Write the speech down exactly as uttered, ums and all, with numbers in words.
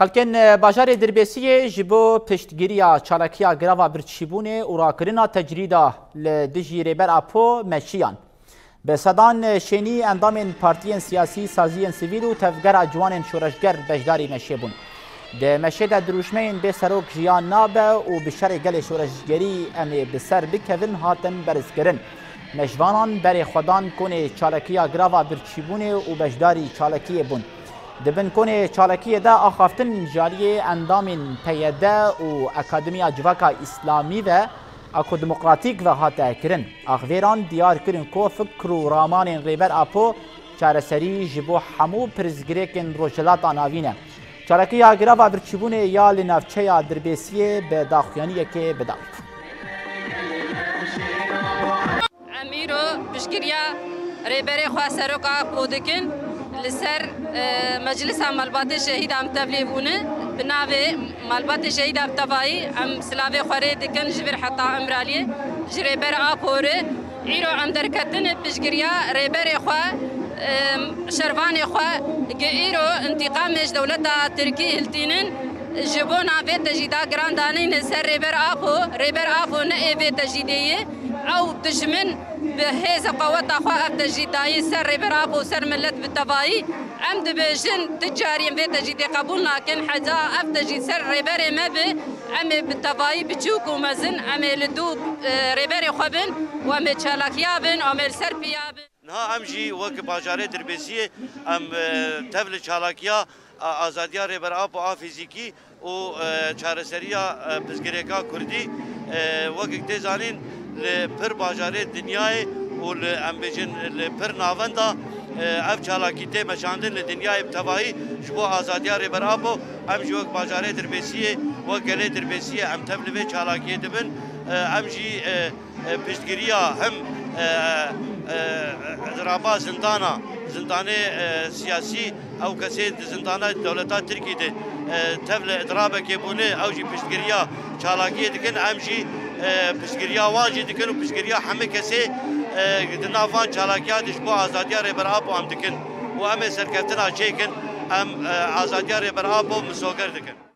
Xelkên, e, bajarê Dirbêsiyê ji bo piştgiriya çalakiya girava birçîbûnê û rakirina tecrîda li dijî Rêber Apo meşiyan. Bi sedan şênî endamên partiyên siyasî, saziyên sivîl û tevgera ciwanên şoreşger beşdarî meşê bûn. Di meşê de dirûşmeyên bê serok jiyan nabe û bi şerê gelê şoreşgerî em ê bi ser bikevin hatin berizkirin. Meşvanan berê xwe dan konê çalakiya girava birçîbûnê û beşdarî çalakiyê bûn. Di bin konê çalakiyê de axaftin ji aliyê endamên P Y D û Akademiya Civaka Îslamî ve Ako Demokratîk ve hate kirin. Axvêran diyar kirin ku fikr û ramanên Rêber Apo çareserî ji bo hemû pirsgirêkên Rojhilata Navîn e. Çalakiya girava birçîbûnê ya li navçeya Dirbêsiyê bi daxuyaniyekê bi dawî bû. Em îro piştgiriya Rêberê xwe Seroka Apo dikin. Li ser, e, Meclisa Malbatê Şehîdan tevlî bûne. Bi navê Malbatê Şehîdan Tevayî em silavê xwe rê dikin ji vir heta Îmraliyê, ji Rêber Apo re. Îro em derketine piştgiriya Rêberê xwe, e, şervanê xwe, gi îro întîqamê ji dewleta Tirkî hiltînin. Ji bona vê tecrîda giran danîne ser Rêber Apo. Rêber Apo ne ê vê tecrîdê ye. Ew dijmin bi hêz û qeweta xwe ev tecrîd dayî ser Rêber Apo, ser milet bi tevayî. Em dibêjin, tu cariyên vê tecrîdê qebûl nakin. Heta ev tecrîd ser Rêberê me be, em ê bi tevayî biçûk û mezin, em ê li dû, e, Rêberê xwe bin û em ê çalakiya bin û em ê li ser piya bin. Niha em jî wek bajarê Dirbêsiyê em, e, tev li çalakiya a-, azadiya Rêber Apo a fîzîkî û, e, çareseriya, e, pirsgirêka Kurdî, e, wekî tê zanîn li pir bajarê dinyayê û li, em bêjin, li pir navenda, e, ev çalakî tê meşandin li dinyayê bi tevahî ji bo azadiya Rêber Apo. Em jî wek bajarê Dirbêsiyê, wek gelê Dirbêsiyê em tev li vê çalakiyê dibin. E, em jî, e, e, piştgiriya him, e, e, raba zindana, zindanê, e, siyasî, ew kesê di zindana dewleta Tirkî de, e, tev li idirabekê bûne, ew jî piştgiriya çalakiyê dikin, em jî, e, piştgiriya wan jî dikin û piştgiriya hemî kesê, e, di nav van çalakiya de ji bo azadiya Rêber Apo em dikin û em ê serkeftina çêkin, em, e, azadiya Rêber Apo misoger dikin.